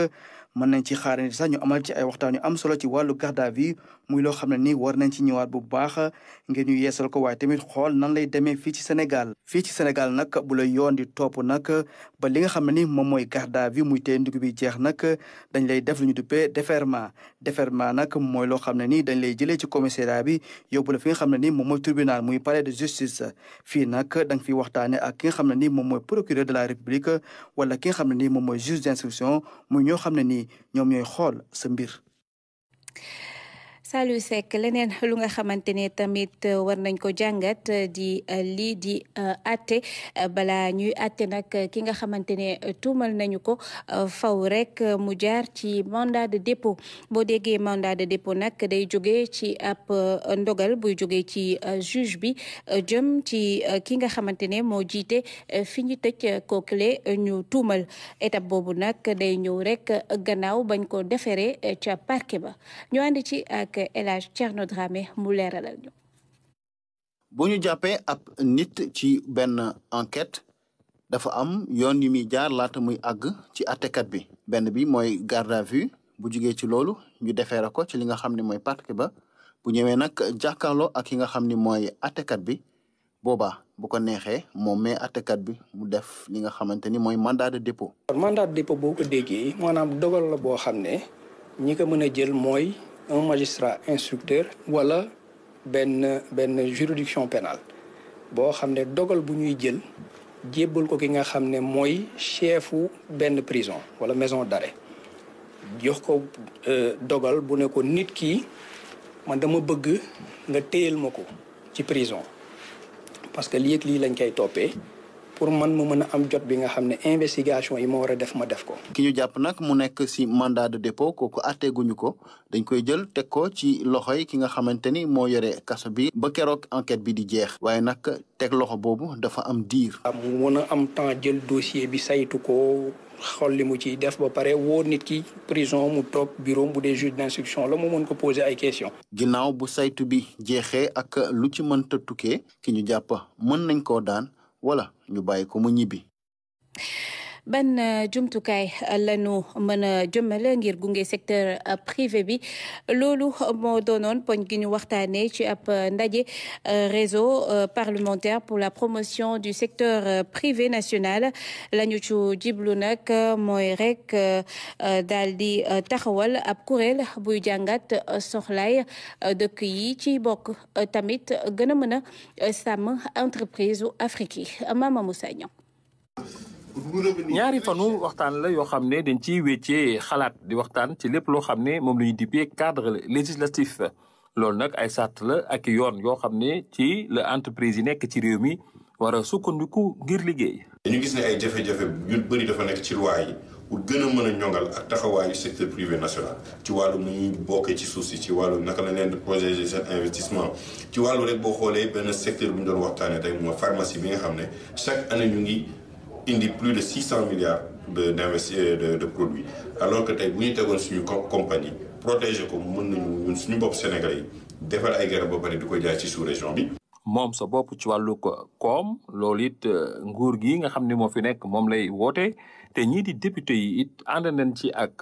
mën nañ ci xaarandi sax ñu amal ci ay waxtaan yu am solo ci wàllu garde à vue muy loo xam ne nii war nañ ci ñëwaat bu baax ngir ñu yeesal ko waaye tamit xool nan lay demee fii ci Sénégal nag bu la yoon di topp nag ba li nga xam ne ni moom mooy garde à vue muy tey ndugu bi jeex nag dañ lay def lu ñu duppee déferment nag mooy loo xam ne nii dañ lay jëlee ci commissariat bi yóbbu la fi nga xam ne ni moom mooy tribunal muy palais de justice fii nag da nga fiy waxtaane ak ki nga xam ne ni moom mooy procureur de la république wala ki nga xam ne ni moom mooy juge d'instruction muy ñoo xam ne nii ñoom ñooy xool sa mbir.
Saliou Seck leneen lu nga xamante ne tamit war nañ ko jàngat di lii di atte bala ñuy atte nag ki nga xamante ne tuumal nañu ko faw rek mu jaar ci mandat de dépôt boo déggee mandat de dépôt nag day jóge ci ab ndogal buy jóge ci juge bi jëm ci ki nga xamante ne moo jiite fi ñu tëj kookule ñu tuumal étape boobu nag day ñëw rek gannaaw bañ ko defere ca parquet ba ñu ànd ci ak El Hadj Thierno Dramé mu leeralal ñu.
bu ñu jàppee ab nit ci benn enquête dafa am yoon yu muy jaar laata muy àgg ci àttekat bi benn bi mooy garde à vue bu jugee ci loolu ñu defeere ko ci li nga xam ne mooy parquet ba bu ñëwee nag jàkkaarloo ak ki nga xam ni mooy àttekat bi boobaa bu ko neexee moom mais àttekat bi mu def li nga xamante ni mooy mandat de dépôt.
mandat de dépôt boo ko déggee maanaam dogal la boo xam ne ñi ko mën a jël mooy. un magistrat instructeur wala benn juridiction pénale boo xam ne dogal bu ñuy jël jébbal ko ki nga xam ne mooy chefu benn prison wala maison d'arrêt jox ko dogal bu ne ko nit ki man dama bëgg nga téyel ma ko ci prison parce que lii ak lii lañ koy toppee pour man mu mën a am jot bi nga xam ne investigation yi ma war a def ma def ko.
ki ñu jàpp nag mu nekk ci mandat de dépôt kooku àtteeguñu ko dañ koy jël teg ko ci loxoy ki nga xamante ni moo yore kaso bi ba keroog enquête bi di jeex. waaye nag teg loxo boobu dafa am diir.
mu mën a am temps jël dossier bi saytu ko xool li mu ciy def ba pare woo nit ki prison mu toog bureau bu dee juge d'instruction la mu mën ko poser ay questions.
ginnaaw bu saytu bi jeexee ak lu ci mënta tukkee ki ñu jàpp mën nañ koo daan. wala ñu bàyyi ko mu ñibbi.
ban jumtukaay lañu mën a jëmale ngir gunge secteur privé bi loolu moo doonoon poñ gi ñu waxtaanee ci ab ndaje réseau parlementaire pour la promotion du secteur privé national lañu ci jiblu nag mooy rek daal di taxawal ab kuréel buy jàngat soxlaay dëkk yi ci bokk tamit gën a mën a sàmm entreprise u Afrique yi Mama Moussa Niang.
ñaari fanu waxtaan la yoo xam ne dañ ciy wéccee xalaat di waxtaan ci lépp loo xam ne moom la ñuy dippee cadre législatif loolu nag ay sàrt la ak yoon yoo xam ne ci la entreprise yi nekk ci réew mi war a sukkandiku ngir liggéey.
dañu gis ne ay jafe-jafe yu bëri dafa nekk ci loi yi pour gën a mën a ñongal ak taxawaayu secteur privé national ci wàllu nu ñuy bokkee ci suuf si ci wàllu naka la leen di protéger seen investissement ci wàllu rek boo xoolee benn secteur bu ñu doon waxtaanee tey mooy pharmacie bi nga xam ne chaque année ñu ngi. indi plus de 600 milliards de produits alors que tey bu ñu tegoon suñu compagnie protéger ko mën nañu ñun suñu bopp Sénégalais yi defal ay garab ba pare di ko jaay ci sous-région bi.
moom sa bopp ci wàllu koom loolu it nguur gi nga xam ne moo fi nekk moom lay woote te ñii di député yi it ànd nañ ci ak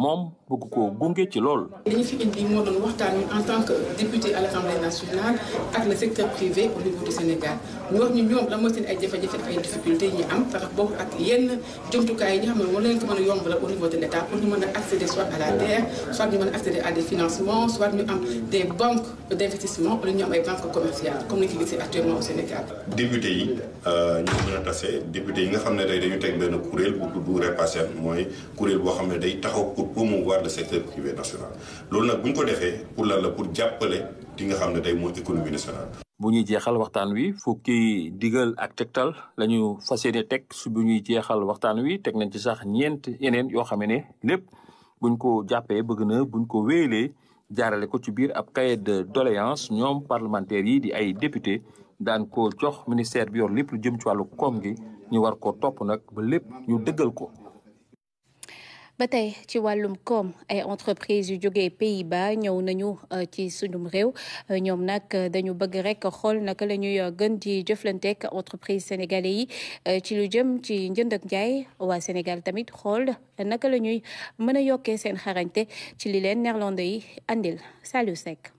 moom bëgg ko gunge ci lool.
li ñu fi indi moo doon waxtaan en tant que député à l'Assemblée nationale ak le secteur privé au niveau du Sénégal ñu wax ñu ñoom la mooy seen ay jafe-jafe ak ay difficultés yi ñu am tax bokk ak yenn jumtukaay yi nga xam ne war leen ko mën a yombalal au niveau de l'État pour ñu mën a accéder soit à la terre soit ñu mën a accéder à des financements soit ñu am des banques d'investissement wala ñu am ay banques commerciales comme ni ñu ko gisee actuellement au Sénégal.
député yi ñu mën a tase député yi nga xam ne tey dañu teg benn kuréel bu tudd REPASEN mooy kuréel boo xam ne day taxaw pour promouvoir le secteur privé national loolu nag bu ñu ko defee pour lan la pour jàppale di nga xam ne tey mooy économie nationale.
bu ñuy jeexal waxtaan wi fukki digal ak tegtal la ñu fas yéene teg su bu ñuy jeexal waxtaan wi teg nañ ci sax ñeent yeneen yoo xam ne lépp buñ ko jàppee bëgg na buñ ko wéyalee jaarale ko ci biir ab cahier de doléance ñoom parlementaires yi di ay député daan ko jox ministère bi yor lépp lu jëm ci wàllu koom gi ñu war ko topp nag ba lépp ñu dëggal ko.
ba tey ci wàllum koom ay entreprise yu jógee Pays-Bas ñëw nañu ci sunum réew ñoom nag dañu bëgg rek xool naka la ñuy gën di jëflanteek entreprise sénégalais yi ci lu jëm ci njënd ak njaay waa Sénégal tamit xool naka la ñuy mën a yokkee seen xarañte ci li leen néerlandais yi andil Saliou Seck.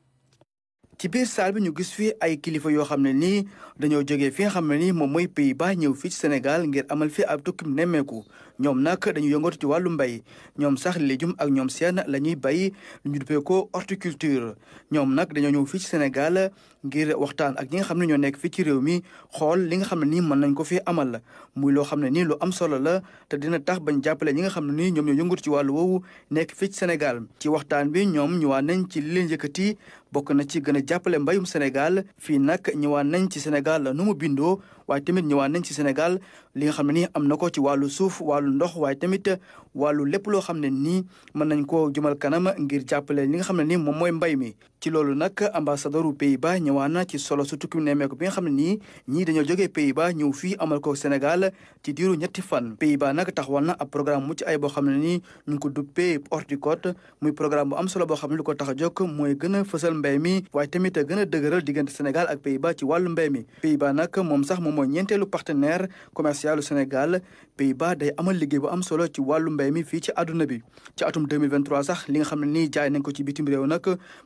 ci biir saal bi ñu gis fi ay kilifa yoo xam ne nii dañoo jógee fi nga xam ne nii moom mooy Pays-Bas ñëw fii ci Sénégal ngir amal fi ab tukkim nemmeeku ñoom nag dañu yëngatu ci wàllu mbay ñoom sax légume ak ñoom seen la ñuy bay lu ñu duppee ko horticulture ñoom nag dañoo ñëw fii ci Sénégal ngir waxtaan ak ñi nga xam ne ñoo nekk fii ci réew mi xool li nga xam ne nii mën nañ ko fi amal muy loo xam ne nii lu am solo la te dina tax bañ jàppale ñi nga xam ne nii ñoom ñoo yëngatu ci wàllu woowu nekk fii ci Sénégal ci waxtaan bi ñoom ñëwaat nañ ci li leen yëkkati bokk na ci gën a jàppale mbayum Sénégal fii nag ñëwaat nañ ci Sénégal nu mu bindoo waaye tamit ñëwaat nañ ci Sénégal li nga xam ne nii am na ko ci wàllu suuf wàllu ndox waaye tamit wàllu lépp loo xam ne nii mën nañ koo jëmal kanam ngir jàppale li nga xam ne nii moom mooy mbay mi ci loolu nag ambassadeur u Pays-Bas ñëwaat na ci solo su tukki nemmeeku bi nga xam ne nii ñii dañoo jógee Pays-Bas ñëw fii amal ko Sénégal ci diiru ñetti fan Pays-Bas nag taxawal na ab programme mucc ay boo xam ne nii ñu ngi ko duppee Horticote muy programme bu am solo boo xam ne lu ko tax a jóg mooy gën a fësal mbay mi waaye tamit gën a dëgëral diggante Sénégal ak Pays-Bas ci wàllu mbay mi Pays-Bas nag moom sax moom mooy ñeenteelu partenaire commercial Sénégal Pays-Bas day amal liggéey bu am solo ci wàllu mbay mi fii ci àdduna bi ci atum 2023 sax li nga xam ne nii jaay nañ ko ci bitim réew nag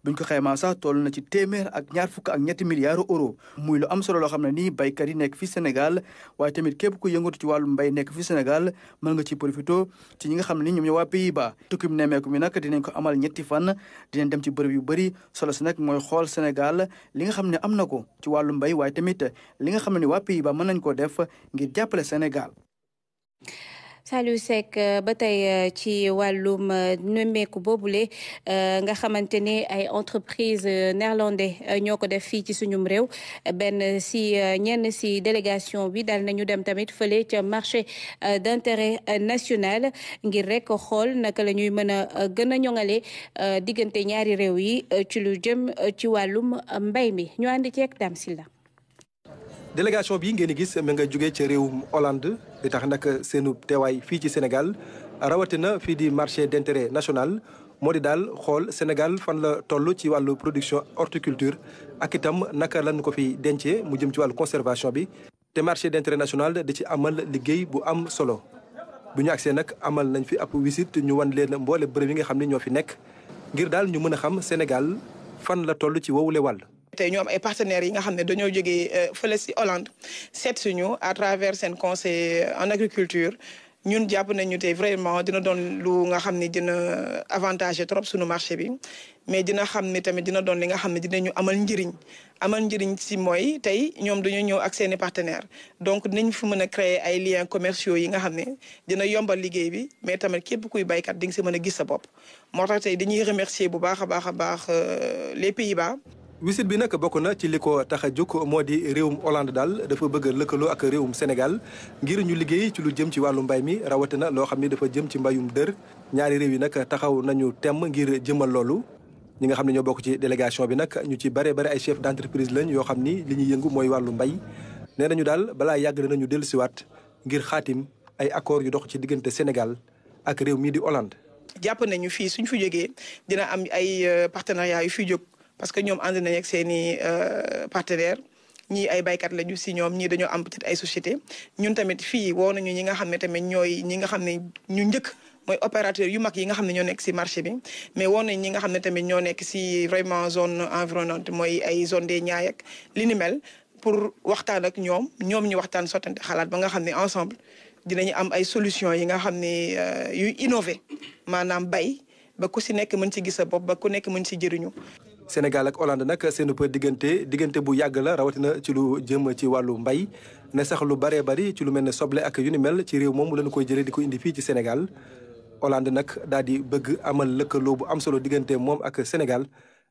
buñ ko xaymaa sax toll na ci téeméer ak ñaar fukk ak ñetti milliards euros muy lu am solo loo xam ne nii baykat yi nekk fii Sénégal waaye tamit képp ku yëngatu ci wàllu mbay nekk fii Sénégal mën nga ci profito ci ñi nga xam ne nii ñoom ñoo waa Pays-Bas tukkim nemmeeku mi nag dinañ ko amal ñetti fan dinañ dem ci bërëb yu bëri solo si nag mooy xool Sénégal li nga xam ne am na ko ci wàllu mbay waaye tamit li nga xam ne ni waa Pays-Bas mën nañ ko def ngir jàppale Sénégal.
Saliou Seck ba tey ci wàllum nemmeeku boobule nga xamante ne ay entreprise néerlandais ñoo ko def fii ci suñum réew benn si ñenn si délégation bi daal nañu dem tamit fële ca marché d'intérêt national ngir rek xool naka la ñuy mën a gën a ñoŋale diggante ñaari réew yi ci lu jëm ci wàllum mbay mi ñu ànd ceeg Dame Silla.
délégation bi ngeen di gis ma nga jógee ci réewum Hollande di tax nag seenu teewaay fii ci Sénégal rawatina fii di marché d'intérêt national moo di daal xool Sénégal fan la toll ci wàllu production horticulture ak itam naka lañ ko fi dencee mu jëm ci wàllu conservation bi te marché d'intérêt national di ci amal liggéey bu am solo bu ñu agsee nag amal nañ fi ab visite ñu wan leen mboole bërëb yi nga xam ne ñoo fi nekk ngir daal ñu mën a xam Sénégal fan la toll ci wowule wàll.
tey ñu am ay partenaires yi nga xam ne dañoo jógee fële si Hollande seet suñu à travers seen conseil en agriculture ñun jàpp nañu tey vraiment dina doon lu nga xam ne dina avantage trop suñu marché bi mais dina xam ne tamit dina doon li nga xam ne dinañu amal njëriñ si mooy tey ñoom dañoo ñëw ak seeni partenaires donc dinañ fi mën a créer ay liens commerciaux yi nga xam ne dina yombal liggéey bi mais tamit képp kuy baykat di nga si mën a gis sa bopp moo tax tey dañuy remercier bu baax a baax les Pays-Bas.
visite bi nag bokk na ci li ko tax a jóg moo di réewum Hollande daal dafa bëgg a lëkkaloo ak réewum Sénégal ngir ñu liggéey ci lu jëm ci wàllu mbay mi rawatina loo xam ni dafa jëm ci mbayum dër ñaari réew yi nag taxaw nañu temm ngir jëmal loolu ñi nga xam ne ñoo bokk ci délégation bi nag ñu ci bare ay chef d'entreprise lañ yoo xam ni li ñuy yëngu mooy wàllu mbay nee nañu daal balaa yàgg dinañu dellusiwaat ngir xaatim ay accords yu dox ci diggante Sénégal ak réew mii di Hollande.
jàpp nañu fii suñ fi jógee dina am ay partenariat yu fi jóg parce que ñoom ànd nañ ak seen i partenaires ñii ay baykat lañu si ñoom ñii dañoo am peut-être ay société ñun tamit fii woo nañu ñi nga xam ne tamit ñooy ñi nga xam ne ñu njëkk mooy opérateur yu mag yi nga xam ne ñoo nekk si marché bi mais woo nañ ñi nga xam ne tamit ñoo nekk si vraiment zone environnante mooy ay zone des Niayes ak li ni mel pour waxtaan ak ñoom ñu waxtaan sottante xalaat ba nga xam ne ensemble dinañu am ay solution yi nga xam ne yu innové maanaam bay ba ku si nekk mën si gis sa bopp ba ku nekk mën si jëriñu.
Sénégal ak Hollande nag seen diggante bu yàgg la rawatina ci lu jëm ci wàllu mbay ne sax lu baree bari ci lu mel ne soble ak yu ni mel ci réew moom lañu koy jëlee di ko indi fii ci Sénégal Hollande nag daal di bëgg amal lëkkaloo bu am solo diggante moom ak Sénégal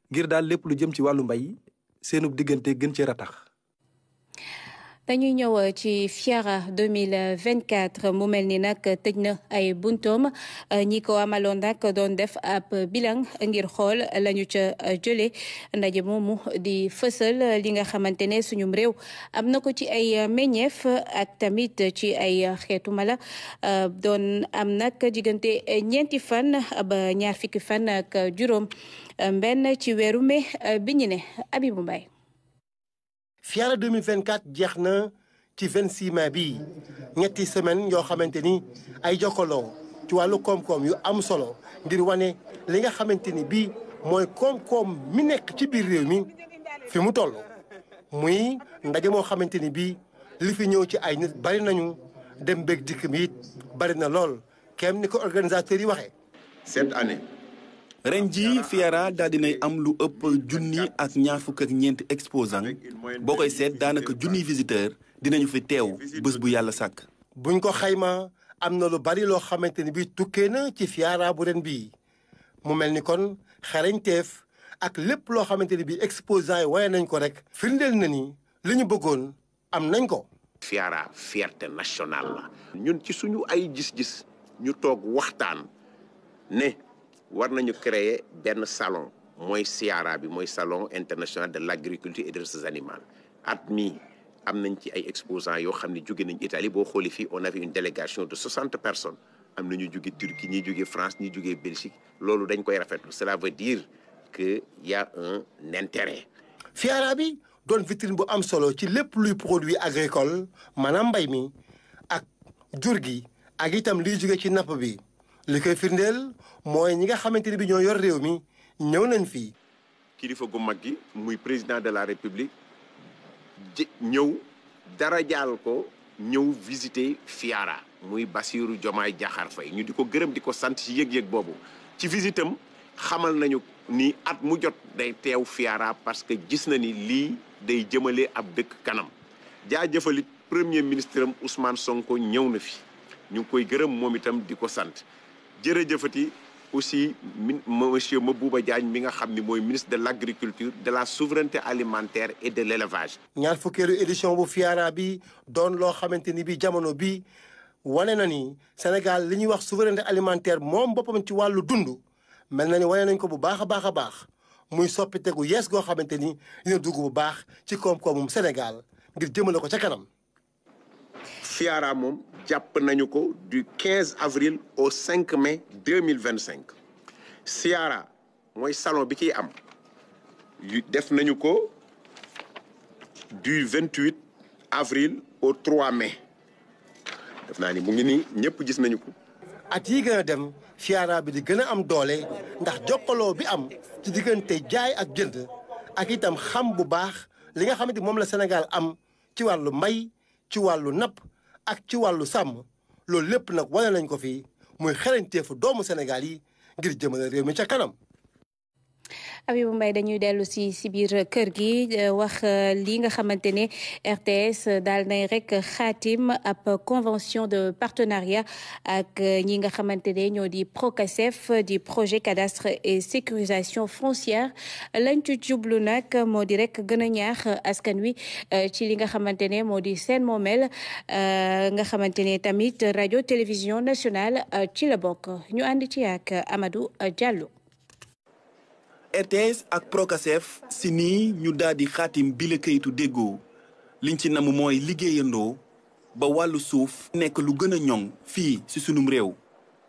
ngir daal lépp lu jëm ci wàllu mbay seenub diggante gën cee ratax.
dañuy ñëw ci FIARA 2024 mu mel ni nag tëj na ay buntoom ñi ko amaloon nag doon def ab bilan ngir xool lañu ca jëlee ndaje moomu di fësal li nga xamante ne suñum réew am na ko ci ay meññeef ak tamit ci ay xeetu mala doon am nag diggante ñeenti fan ba ñaar fukki fan ak juróom benn ci weeru mai bi ñu ne Abibou Mbaye.
FIARA 2024 jeex na ci 26 mai bi ñetti semaine yoo xamante ni ay jokkaloo ci wàllu koom-koom yu am solo ngir wane li nga xamante ni bii mooy koom-koom mi nekk ci biir réew mi fi mu toll. muy ndaje moo xamante ni bii li fi ñëw ci ay nit bari nañu dem beeg dikk mi it bari na lool kem ni ko organisateurs yi waxee.
cette année. ren jii FIARA daal dinay am lu ëpp junni ak ñaar fukk ak ñeenti exposant boo koy seet daanaka junniy visiteur dinañu fi teew bés bu yàlla sàkk.
buñ ko xayma am na lu bari loo xamante ni bii tukkee na ci FIARA bu ren bii mu mel ni kon xarañteef ak lépp loo xamante ni bii exposant yi waaye nañ ko rek firndeel na ni li ñu bëggoon am nañ ko.
FIARA fierté nationale la. ñun ci suñu ay gis-gis ñu toog waxtaan ne. war nañu créer benn salon mooy SIARA bi mooy salon international de l'agriculture et des ressources animales at mi am nañ ci ay exposants yoo xam ne jóge nañ Italie boo xoolee fii on avait une délégation de 60 personnes am na ñu jóge Turquie ñi jóge France ñi jóge Belgique loolu dañ koy rafetlu cela veut dire que y a un intérêt.
FIARA bi doon vitrine bu am solo ci lépp luy produit agricole maanaam mbay mi ak jur gi ak itam liy jóge ci napp bi. li koy firndeel mooy ñi nga xamante ni bi ñoo yor réew mi ñëw nañ fii.
kilifa gu mag gi muy président de la république ñëw dara jaal ko ñëw visiter FIARA muy Bassirou Diomaye Diakhar Faye ñu di ko gërëm di ko sant ci yëg-yëg boobu ci visitam xamal nañu ni at mu jot day teew FIARA parce que gis na ni lii day jëmale ab dëkk kanam jaajëfalit premier ministre am Ousmane Sonko ñëw na fi ñu ngi koy gërëm moom itam di ko sant. jërëjëfati aussi monsieur Mabouba Diagne mi nga xam ni mooy ministre de l'agriculture de la souveraineté alimentaire et de l'élevage.
ñaar fukkeelu édition bu FIARA bi doon loo xamante ni bi jamono bi wane na ni Sénégal li ñuy wax souveraineté alimentaire moom boppam ci wàllu dund mel na ni wane nañ ko bu baax a baax a baax muy soppiteegu yees goo xamante ni dina dugg bu baax ci koom-koomum Sénégal ngir jëmale ko ca kanam.
FIARA moom jàpp nañu ko du 15 avril au 5 mai 2025 SIARA mooy salon bi ciy am def nañu ko du 28 avril au 3 mai def naa ni mu ngi nii ñëpp gis nañu ko.
at yi gën a dem FIARA bi di gën a am doole ndax jokkaloo bi am ci diggante jaay ak jënd ak itam xam bu baax li nga xamante moom la Sénégal am ci wàllu mbay ci wàllu napp. ak ci wàllu sàmm loolu lépp nag wane nañ ko fii muy xarañteefu doomu Sénégal yi ngir jëmale réew mi ca kanam.
Abibou Mbaye dañuy dellu si biir kër gi wax li nga xamante ne RTS daal nay rek xaatim ab convention de partenariat ak ñi nga xamante ne ñoo di PROCASEF di projet cadastre et sécurisation foncière lañ ci jublu nag moo di rek gën a ñaax askan wi ci li nga xamante ne moo di seen moomeel nga xamante ne tamit rajo télévision nationale ci la bokk ñu ànd ci ak Amadou Diallo.
RTS ak PROCASEF si nii ñu daal di xaatim bi la kayitu déggoo liñ ci namu mooy liggéeyandoo ba wàllu suuf nekk lu gën a ñoŋ fii si sunum réew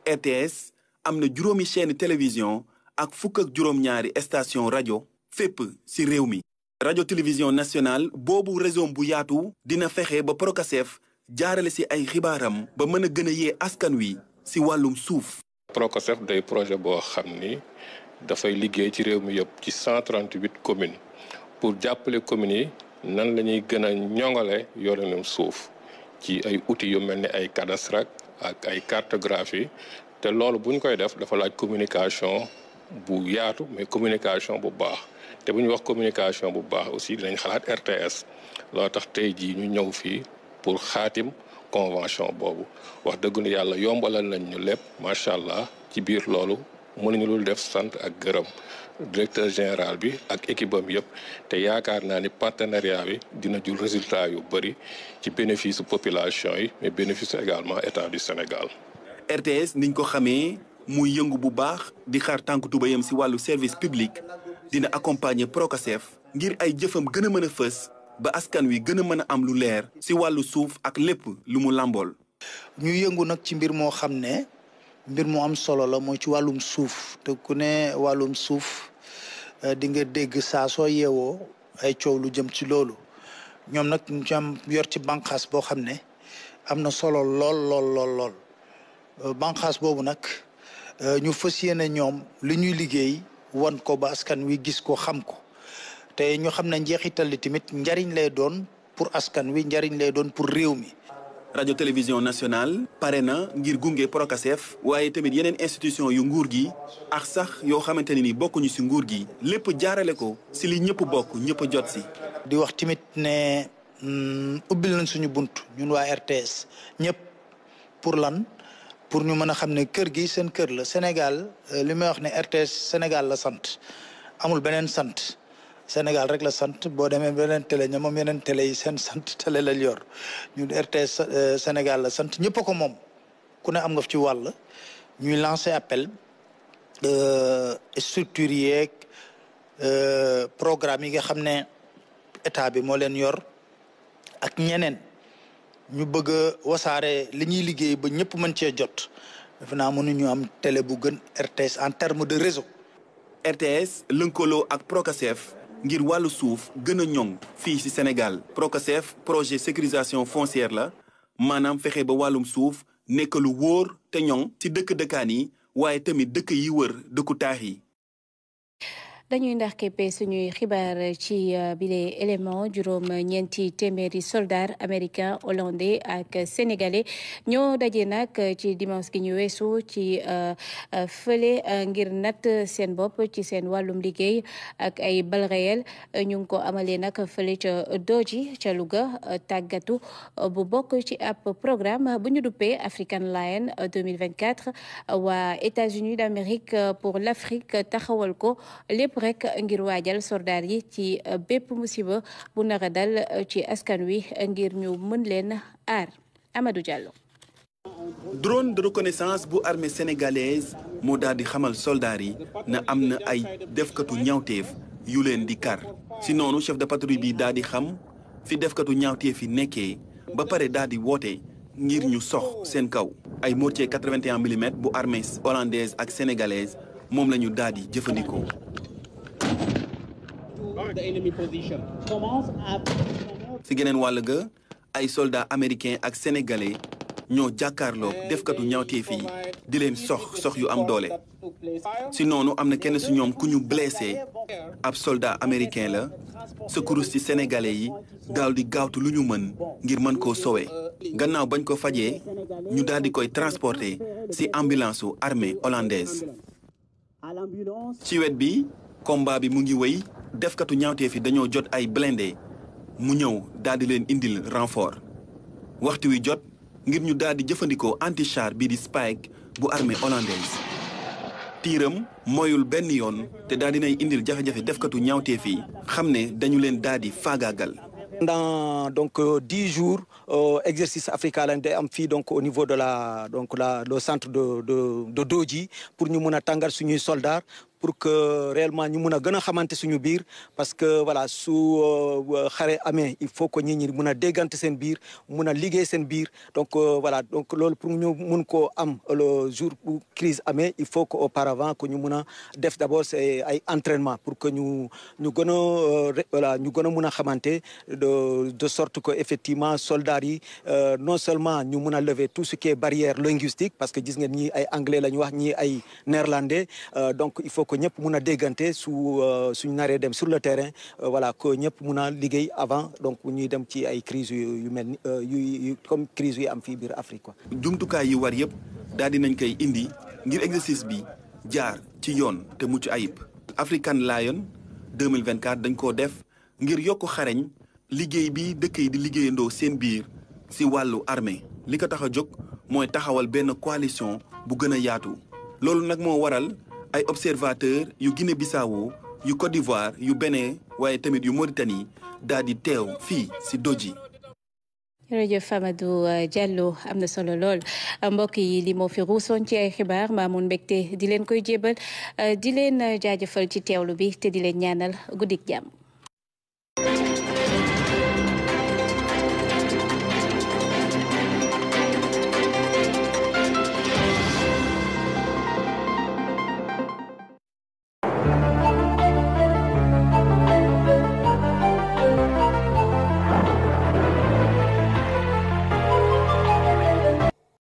RTS am na 7 chaîne télévision ak 12 station rajo fépp ci réew mi. rajo télévision nationale boobu réseau bu yaatu dina fexe ba Procasef jaarale ci ay xibaaram ba mën a gën a yee askan wi ci wàllum suuf.
Procasef day projet boo xam ni dafay liggéey ci réew mi yëpp ci 138 communes pour jàppale communes yi nan la ñuy gën a ñoŋale yorenum suuf ci ay outils yu mel ni ay cadastre ak ay cartographie te loolu bu ñu koy def dafa laaj communication bu yaatu mais communication bu baax te bu ñu wax communication bu baax aussi dinañ xalaat RTS loo tax tey jii ñu ñëw fii pour xaatim convention boobu wax dëgg ni yàlla yombalal nañ ñu lépp macha allah ci biir loolu mënuñu lu def sant ak gërëm directeur général bi ak équipe am yëpp te yaakaar naa ni partenariat bi dina jur résultat yu bëri ci bénéfice population yi mais bénéfice également état du Sénégal.
RTS niñ ko xamee muy yëngu bu baax di xaar tànk tubayam ci wàllu service public dina accompagner Procasef ngir ay jëfam gën a mën a fës ba askan wi gën a mën a am lu leer ci wàllu suuf ak lépp lu mu làmbool.
ñu yëngu nag ci mbir moo xam ne mbir mu am solo la mooy ci wàllum suuf te ku ne wàllum suuf di nga dégg saa soo yeewoo ay coow lu jëm ci loolu ñoom nag ñu am yor ci bànqaas boo xam ne am na solo lool bànqaas boobu nag ñu fas yéene ñoom li ñuy liggéey wan ko ba askan wi gis ko xam ko te ñu xam ne njeexital li tamit njariñ lay doon pour askan wi njariñ lay doon pour réew mi.
rajo télévision nationale pare na ngir gunge Procasef waaye tamit yeneen institution yu nguur gi ak sax yoo xamante ne ni bokkuñu ci nguur gi lépp jaarale ko ci li ñëpp bokk ñëpp a jot ci.
di wax tamit ne ubbil nañ suñu bunt ñun waa RTS ñëpp pour lan pour ñu mën a xam ne kër gi seen kër la Sénégal li may wax ne RTS Sénégal la sant amul beneen sant. Sénégal rek la sant boo demee beneen télé ña moom yeneen télé yi seen sant télé lañ yor ñun RTS Sénégal la sant ñëpp a ko moom ku ne am nga fi ci wàll ñuy lancer appel structure yeeg programme yi nga xam ne état bi moo leen yor ak ñeneen ñu bëgg a wasaare li ñuy liggéey ba ñëpp mën cee jot defe naa mënuñu am télé bu gën RTS en terme de réseau.
RTS lënkaloo ak Procasef ngir wàllu suuf gën a ñoŋ fii ci Sénégal. Procasef projet sécurisation foncière la maanaam fexe ba wàllum suuf nekk lu wóor te ñoŋ ci dëkk-dëkkaan yi waaye tamit dëkk yi wër dëkku taax yi.
dañuy ndax képpe suñuy xibaar ci bile élément juróom-ñeenti téeméeri soldat américain hollandais ak sénégalais ñoo daje nag ci dimanche gi ñu weesu ci fële ngir natt seen bopp ci seen wàllum liggéey ak ay bal réel ñu ngi ko amalee nag fële ca Dodji ca Louga tàggatu bu bokk ci ab programme bu ñu duppee African Lion 2024 waa États-Unis d'Amérique pour l'Afrique taxawal ko lépp rek ngir waajal soldaar yi ci bépp musiba bu nara dal ci askan wi ngir ñu mën leen aar. Amadou Diallo.
drone de reconnaissance bu armée sénégalaise moo daal di xamal soldaar yi na am na ay defkatu ñaawteef yu leen di kar si noonu chef de patrouille bi daal di xam fi defkatu ñaawteef yi nekkee ba pare daal di woote ngir ñu sox seen kaw ay mortier 81 mm bu armée hollandaise ak sénégalaise moom la ñu daal di jëfandikoo. si geneen wàll ga ay soldats américains ak sénégalais ñoo jàkkaarloo defkatu ñaawteef yi di leen sox yu am doole. si noonu am na kenn su ñoom ku ñu blessé ab soldat américain la secours ci sénégalais yi daal di gaawtu lu ñu mën ngir mën koo sowe gannaaw bañ ko fajee ñu daal di koy transporter ci ambulance su armée hollandaise. ci wet bi combat bi mu ngi wéy defkatu ñaawteef yi dañoo jot ay blindé mu ñëw daal di leen indil renfort waxtu wi jot ngir ñu daal di jëfandikoo anti-char bii di Spike bu armée hollandaise. tiiram moyul benn yoon te daal dinay indil jafe-jafe defkatu ñaawteef yi xam ne dañu leen daal di faagaagal.
Pendant donc 10 jours exercice Africa Lion day am fii donc au niveau de le centre de Dodji pour ñu mën a tàngal suñuy soldats pour que réellement ñu mun a gën a xamante suñu biir parce que voilà su xare amee il faut que ñi mun a déggante seen biir mun a liggéey seen biir donc voilà donc loolu pour ñu mun koo am le jour bu crise amee il faut que auparavant que ñu mun a def d'abord c'est ay entraînement pour que ñu gën a voilà ñu gën a mun a xamante de sorte que effectivement soldats yi non seulement ñu mun a lever tout ce qui est barrière linguistique parce que gis ngeen ñi ay anglais la ñu wax ñi ay néerlandais donc il faut que ñëpp mun a déggante suñu naree dem sur le terrain voilà que ñëpp mun a liggéey avant donc ñuy dem ci ay crise yu mel ni yu comme crise yu am fii biir Afrique quoi.
jumtukaay yi war yëpp daal di nañ koy indi ngir exercice bi jaar ci yoon te mucc ayib. African Lion 2024 dañ koo def ngir yokk xarañ liggéey bi dëkk yi di liggéeyandoo seen biir si wàllu armée li ko tax a jóg mooy taxawal benn coalition bu gën a yaatu loolu nag moo waral ay observateurs yu Guinée-Bissau yu Côte d'Ivoire yu Bénin waaye tamit yu Mauritanie daal di teew fii si Dodji.
jërëjëf Amadou Diallo am na solo lool mbokk yi li moo fi ruusoon ci ay xibaar maamoon mbégte di leen koy jébal di leen jaajëfal ci teewlu bi te di leen ñaanal guddik jàmm.